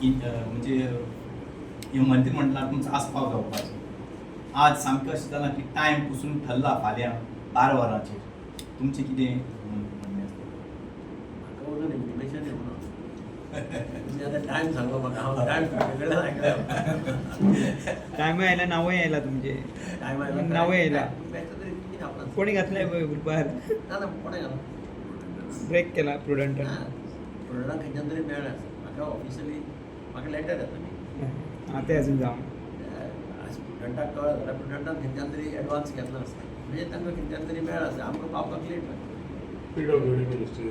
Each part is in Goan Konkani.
म्हणजे मंत्रीमंडळात तुमचो आस्पाव जावपाचो. आज सामकें अशें जालां की टायम पसून ठरला फाल्यां 12 वरांचेर. तुमचें कितें म्हणणें आसता? म्हाका अजून इंटिमेशन येवना. तुमी आतां टायम सांगलो म्हाका, हांव टायम वेगळें सांगला. टायमूय आयला, नांवूय आयला तुमचें. टायम आयला. नांवूय आयला. तरी कितें आपणाक कोणी घातलंय पळय ग्रुपार. ना ना, कोणें घाला? ब्रेक केला प्रुडंटान. प्रुडंटाक खंयच्यान तरी मेळ्ळें आसा. म्हाका ऑफिशियली म्हाका लेटर येता न्ही. आं, तें अजून जावं. आज प्रुडंटाक कळ्ळें जाल्यार प्रुडंटान खंयच्यान तरी एडवान्स घेतला आसता, म्हणजे तांकां खंयच्यान तरी मेळ्ळें आसता. आमकां पावपाक लेट लागता. PWD ministry.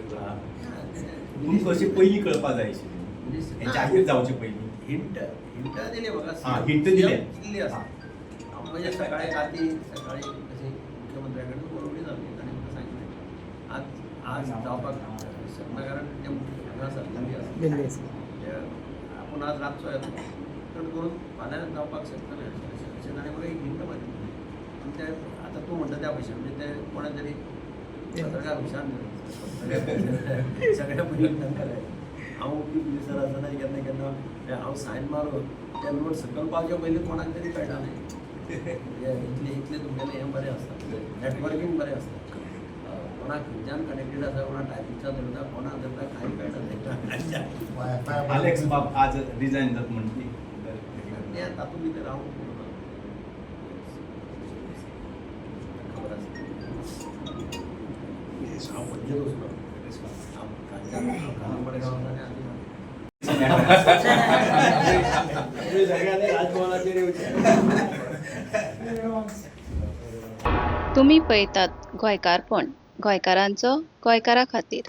तुमकां अशें पयलीं कळपा जाय आशिल्लें, हें जाहीर जावचें पयलीं. हिंट हिंट दिली म्हाका. हां, hint दिलें. दिल्ली आसा. हांव म्हणजे सकाळी राती सकाळी अशी मुख्यमंत्र्या कडेन उलोवणी जाली, ताणें म्हाका सांगलें आज आज जावपाक शकना, कारण ते हांगा आसा, दिल्ली आसा. दिल्ली आसा. ते आपूण आज रातचो येतलो, चड करून फाल्यां जावपाक शकतलें अशें अशें अशें ताणें म्हाका एक हिंट मारिल्ली. आनी ते आतां तूं म्हणटा त्या भशेन, म्हणजे ते कोणा तरी पत्रकार हुशार न्हय, सगळ्या पयलीं तांकां जाय. हांव चीफ मिनिस्टर आसतना केन्ना केन्ना हांव सायन मारून ते नोट सकयल पावचे पयलीं कोणाक तरी कळटा न्ही. म्हणजे इतलें इतलें तुमगेलें हें बरें आसता, नॅटवर्कींग बरें आसता. कोणाक खंयच्यान कनेक्टेड आसा, कोणाक टायपिंगच्यान धरता, कोणाक धरता, कांय कळटा न्ही. आलेक्स बाब आज रिजायन जाता म्हणटी. तें तातूंत भितर हांव खबर आसा, हांव पणजेच वचलो, हांव कांदे मडगांव आनी आनी सगळ्यांनी राजभवनाचेर येवचें. तुमी पळयतात गोंयकारपण, गोंयकारांचो गोंयकारा खातीर.